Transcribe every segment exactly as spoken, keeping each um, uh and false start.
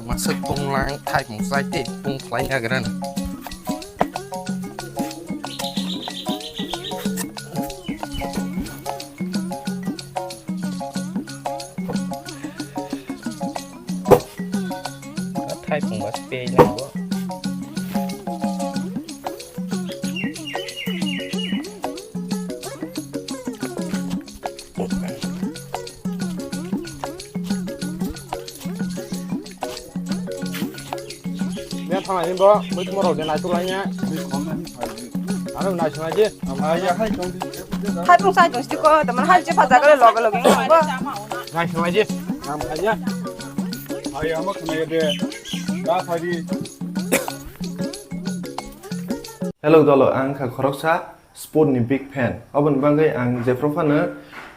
Masuk pung lang thai pung sai te pung khlai nagra na. Thai pung ba pei lang bo. Nya thang ani bo, mui tmo rok de nai tulai nya. Ano nai sunai di. Hai pung sai tong sti ko, teman hai je phaja gale loge loge nang bo. Nai sunai di. Nam khai ya. Hai ama khna ya de. Da khai di. Hello dolo, ang kha khoroksa. Sport ni big fan. Oboni bagwi ang jephru phano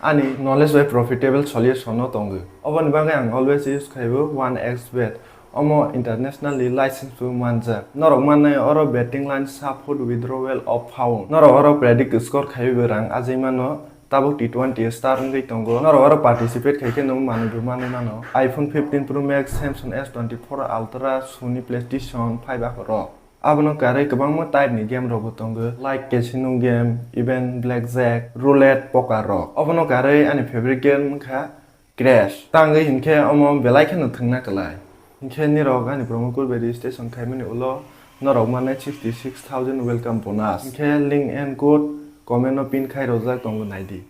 ani knowledge bai profitable solution no tongo. Oboni bagwi ang always use khaibo one X bet. Omo internationally license bo manjak. Norok mannai oro betting line support withdrawal of pound. Norok oro predict score khaiwi bo rang ajai mano. Tabuk T twenty star wngwi tongo. Norok oro participate khai khe nwng manwi bo manwi mano. iPhone fifteen Pro Max, Samsung S twenty-four Ultra, Sony PlayStation five akhoro. Abono karwi kwbangma type ni game rok bo tongo, like casino game, even blackjack, roulette, poker rok. Obono karwi ani favorite game wngkha Crash. Tangwi hinkhe omo belai kheno thwngna kwlai. Hinkhe nirok ani promo code bai registration khaimani ulo norok mannai sixty six thousand welcome bonus. Hinkhe link and code comment o pin khai rwjak tongo, naidi.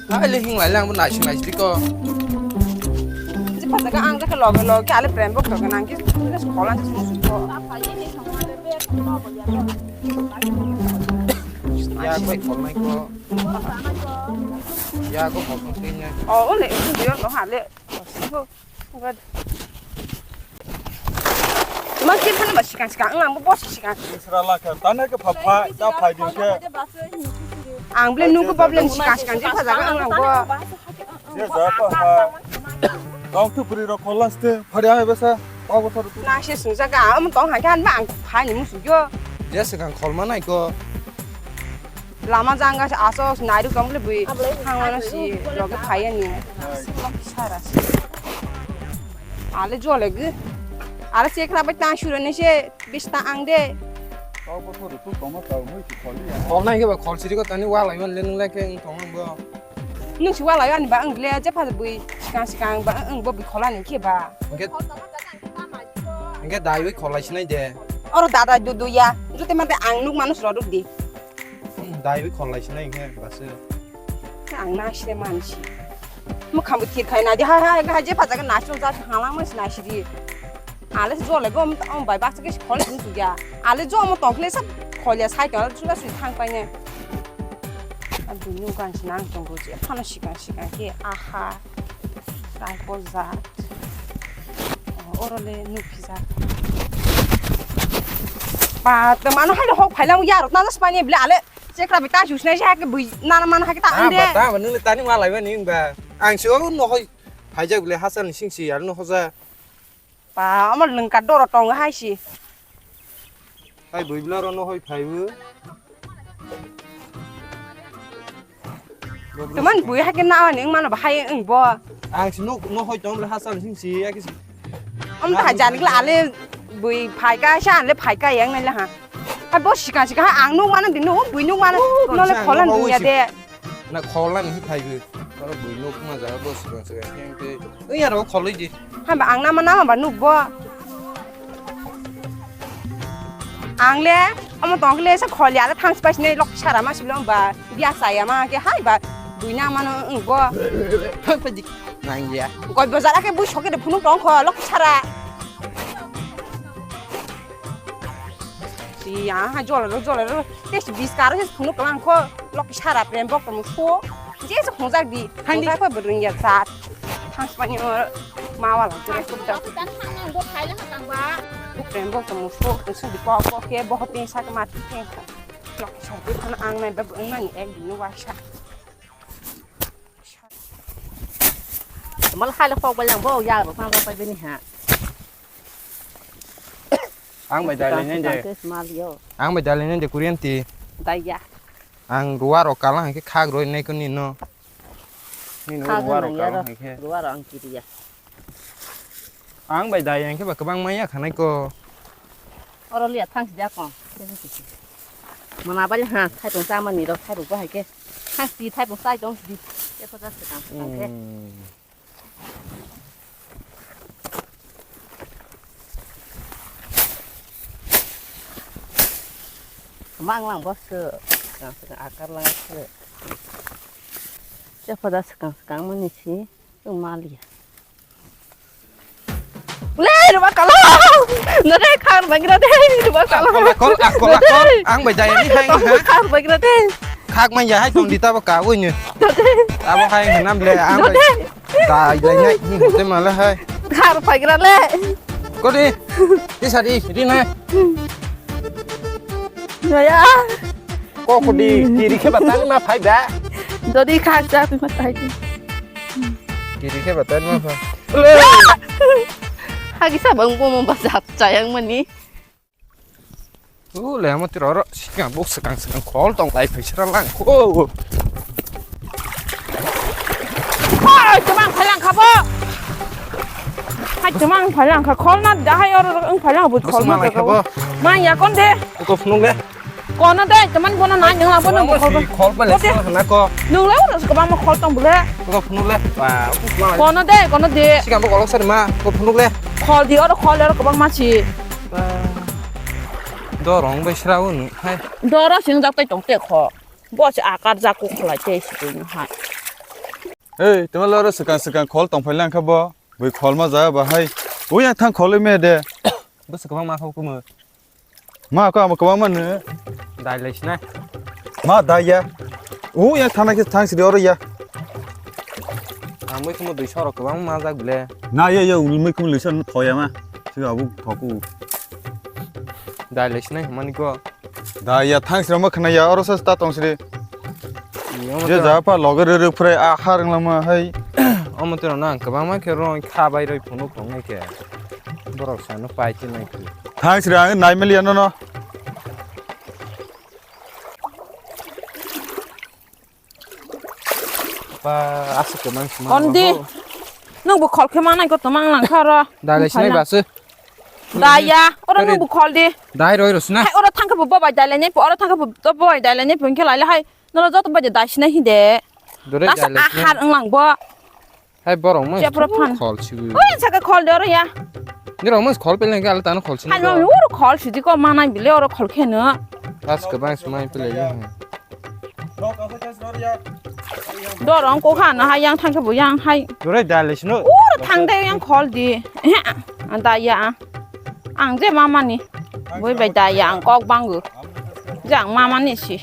Hai le hing lai lang bo nai sing nai sing ko. Ji pha jaga ang jaga log log ke ale brand bo ko nang ki ko la ko. Ya ko khol nai ko. Ya ko khol nai ko. Oh, ole ko yo no ha le. Mang kir phano ba sikang sikang, ang bo boss sikang. Sra la kha, tana khe pha pha, ta phai din khe. Ang ble nungkhe problem sikang sikang je pha jaga ang bo. Je ja pha pha. Tong tu puri ro kholas te, phari ai besa, pa bo thar tu. Na se sung jaga, am tong ha khan ba ang phai ni musu jo. Je sikang khol ma nai ko. Lama janga se asok nairu tong le bui. Hangmano si roge phaiya ni. Sara si. Ale jole gu. Ale se khna bai tang sura ni se bis ta ang de. Kau bo thoru tu tongma kau mui si kholi ya. Khol nai ke ba khol siri ko tani wa lai man le nung lai ke tong ang bo. Nung si wa lai ani ba ang le je pha bui sikang sikang ba ang bo bui khola ni ke ba. Hingke hingke dai wi khol lai sinai de. Oro dada du du ya. Jute mate ang nuk manus roduk di. Dai wi khol lai sinai hingke base. Ang na sire mansi. Mo khambo thir khai na di, hai, hai, hai, je pha jaga na chul ja halang mas na siri. Ale jole go om bai bak ke khol sung su ya. Ale jo mo tong kle sa khol ya sai to chula sui thang pai ne. Abdu nu kan sinang tong go je phano sikang sikang ke aha. Sai ko ja. Oro le nu phi ja. Ba te mano hai hok phailang ya ro na spani bile ale. Chekra bita jusna ja ke bui nana man ha ke ta ande. Ba ta ba nule tani wa lai ba ni ba. Ang si o no hoi. Phai ja bile hasan sing si ya no hoja. Ba, omo lwngka doro tongo hai si. Hai bui bla ro no hoi phai bu. Teman bui hai ke na ni mano ba hai eng bo. Ang si no no hoi tong bile hasan sing si ya ke si. Om ta jan gla ale bui phai ka sa le phai ka yang na le ha. Hai bo sika sika hai ang nuk mano din nuk bui nuk mano no le kholan dunya de. Na kholan hi phai gwi. Oro bui nuk ma jaga bo sika sika yang te. Ui aro kholoi di. Hai ba ang nama nama ba nuk bo. Ang le omo tong le sa khol ya le thang spai sine lok sara ma silo ba. Bia saya ma ke hai ba. Bui na mano nuk bo. Nang ya. Goi bazar ake bui soke de phunuk tong kho lok sara. Si ya ha jolero jolero. Tes bis karo hes phunuk lang kho. Lok sara prem bok tong so. Je se phunjak di. Phunjak kho bedung ya sat. Thang spani ma wala jere kho da. Prem bok tong so. Su di kho kho ke bo tin sak ma tin kho. Lok sara ang nai ba ang nai ek din wa sa. Mal hai le khok bai lang bo ya ro phang bai bini ha. Ang bai dalai nai de. Mal yo. Ang bai dalai nai de kurian ti. Dai ya. Ang ruwa ro kalang ke khak roi nai kuni no. Nini kha ruwa rok nang ya karo ro, hai khe. Ruwa rok ang kiriya. Ang bai dai yang khe ba kwbang maya khanai ko. Oro liya thang sijak ko. Mana bali ha, thai tong cha mani ro, thai rok bo hai khe. Thang si thai tong chai tong di. Ye ko ja se tang tang khe. Hmm. Mang lang bo se, kang se akar lang se. Che pada sekang sekang mani si, tu mali. Le, ruba kalo. Nade khar bagira de, ruba kalo. Akol, akol, akol, akol. Ang bai jaya ni hai, ha? Khar bagira de. Khak mai ya hai tong di tabo ka ui ni. Nade. Abo hai hanam le, ang bai. Nade. Dai lai nai, ni hote mala hai. Khar bagira le. Kodi, ti sadi, ri nai. Naya. Kok di, kiri khe batani ma phai ba. Dodi khak ja ma thai. Kiri khe batani ma phai. Hagi sa bang bo mo ba jat chayang mani. U le amo tiro ro sikang buk sikang sikang khol tong lai phai sra lang ko. Hai, chumang phalang kha bo. Hai, chumang phalang kha, khol na da hai oro ro ang phalang bo khol ma kha bo. Ma ya kon de. Ko phunuk le. Kono de, teman bono nai nang labo nang khol. Khol ba le hana ko. Nung le oro kwbangma khol tong bole. Ko phunuk le. Kono de, kono de. Sikang bo kolok sari ma, ko phunuk le. Khol di oro khol oro kwbangma si. Dorong bai sra un hai. Doro sing jak tai tong te kho. Bo se akar jak ko khlai te si hai. Ei, teman loro swkang swkang khol tong phai lang kha bo. Bui khol ma ja ba hai. Ui yang thang khol me de. Bo se kwbang ma kha kumo. Ma ko amo kwbang ma ne. Dai lai sinai. Ma dai ya. Ui yang thang ke thang si de oro ya. Ang mui kumo dui soro kwbang ma jak ble. Na ya ya ul mui kumo lisa no thoya ma. Si abu thoku. Dai lai sinai mani ko. Da ya thang sira ma khna ya oro sa ta tong siri. Omo je to ja pa loge re re phrai a har lang ma hai. Omo to na kwbang ma khe ro kha bai roi phunuk tong nai khe. Borok sa no pai ti nai khe. Thang sira ang nai meli ano no. Pa asuk kwbang sima. Kondi. Nung bo khol khe manai ko tomang lang kha ro. Dai lai sinai ba se. Da ya, oro nung bo khol di. Dai roi ro sinai. Hai oro thang khe bo bai dai lai nai, oro thang khe bo bai dai lai nai, pon khe lai le hai. Noro joto bai dai sinai hi de. Dore dai lai sinai. Ahar wng lang bo. Hai borok mo. Chepro phan. Khol si bo. Oi saka khol de oro ya. Ni rong mo khol pe leng khe ala tano khol sinai. Hai no oro khol si di ko manai bile oro khol khe no. As kwbang smai pe le. Dorong ko kha na hai yang thang khe bo yang hai. Durai dai le sino. Ur thang de yang khol di. Da ya. Ang je mama ni. Boi bai da ya ang kok bangu. Je ang mama ni si.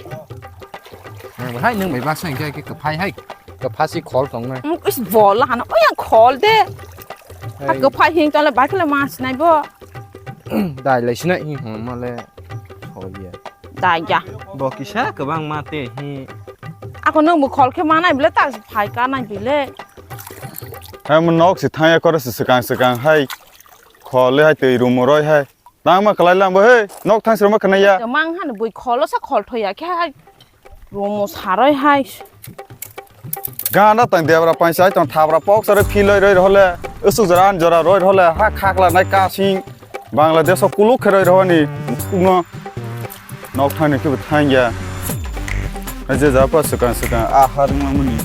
Hai nung bai bak sai khe khe phai hai. Ka phasi khol tong nai. Is bol la hana. O yang khol de. Ha ko phai hing tole bai khle mas nai bo. Dai le sino hi hon ma le. Khol ya. Da ya. Bo kisa kwbang ma te hi. Ako nung bo khol khe manai bile ta phai ka nai bile. Hai mo nok si thang ya koro si swkang swkang hai. Khol le hai twi rum roi hai. Nang ma kwlai lang bo he nok thang si rum ma khna ya. Mang han bui khol sa khol thoya khe hai. Rum saroi hai. Gana tang debra paisa tong thabra pok sare philoi roi hole. Usuk jora an jora roi hole ha khakla nai kasing. Bangladesh o kuluk kheroi rohani mukno nok thani khe thangya. Aje japa swkang swkang a har mani.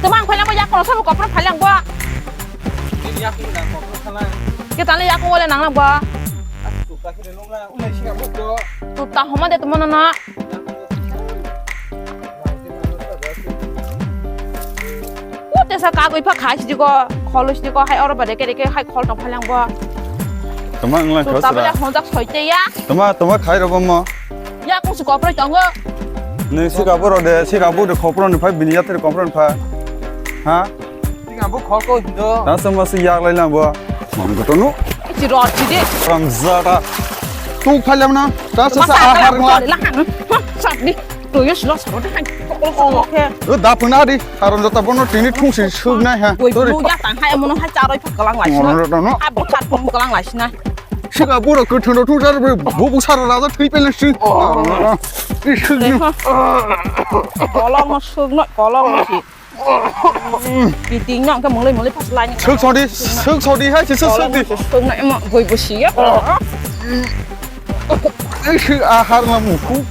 Tumang phalang bo yak kono sabu kopro phalang bo. Ke tale yak wala nang lang bo. Tu ta homa de tu mana na. O tesa kagwi pha khai sidi ko, kholo sidi ko, hai oro ba reke reke hai khol tong phalang bo. Tama wnglang kho sra. Tabela honjak soite ya. Tama, tama khai robo mo. Ya kung su koproi tongo. Nung sika boro de, sika bu de khopro ni phai bini yathri khopro ni phai. Ha? Sika bu khol ko hindo. Ta sama si yak lai lang bo. Mon gotono. Chi ro chi de. Ramzata. Tu phailam na. Ta sa sa ahar ngla. Sat di. Tuyo silo sabo de hai kokol kokol khe. O da phuna di, haram jata bono tini thung si suk nai ha. Oi, sorry. Bo ya tang hai mono hai charoi phak kalang lai sina. Mono da no. Abo chat phone kalang lai sina. Sika bura kwthwng rok thung jar bai bubuk sara raja thwi pele sing. Kolokno sukno, kolokno si. Biting no angke mungli mungli paslai ni. Suk sodi, suk sodi hai, suk sodi. Kolokno sukno emo goi bo si ya. Sik ahar na muku.